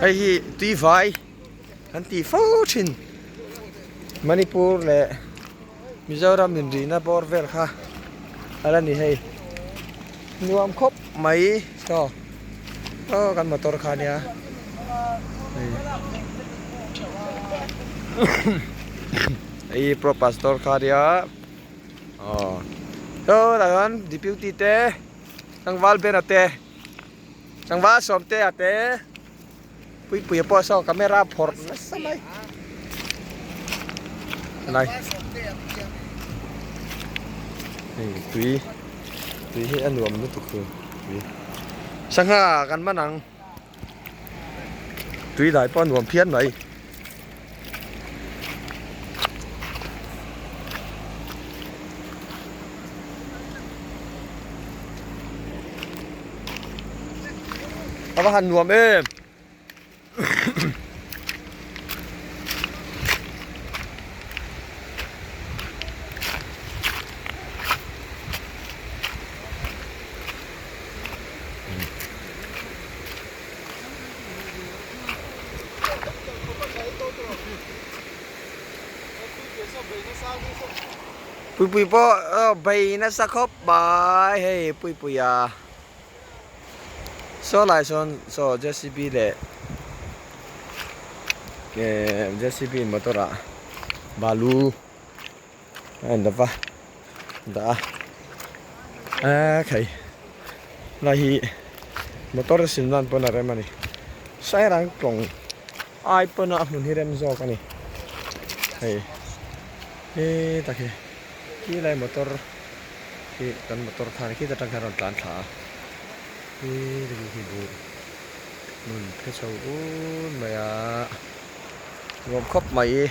Hei hi tui vai an tih fo thin Manipur leh Mizoram inrihna bawr vel kha a la ni hei nuam khawp mai saw aw kan motor kha ania hei hei pro pastor kha ania aw saw tah chuan deputy te tlangval bena te tlangval sawmtea te. Puipuia pawh saw camera phawrh nasa mai helai hei tui tui hi a nuam lutuk tur tui sangha kan man ang tui dai pawh a nuam phian mai. A va han nuam em Puipui pawh bei nasa khawp mai hei Puipuia saw lai sawn saw J C B leh J C B motor ah balu a en lova dah a eee khai lai hi motor sil nan pawn a rem a ni sairang tlawng ai pawn a hmun hi rem zawk a ni hei hetak hi khilai motor khi kan motor khan khita tang khan a rawn tlan thla a hetak hi buh hmun phe chho un mai a nuam khawp mai.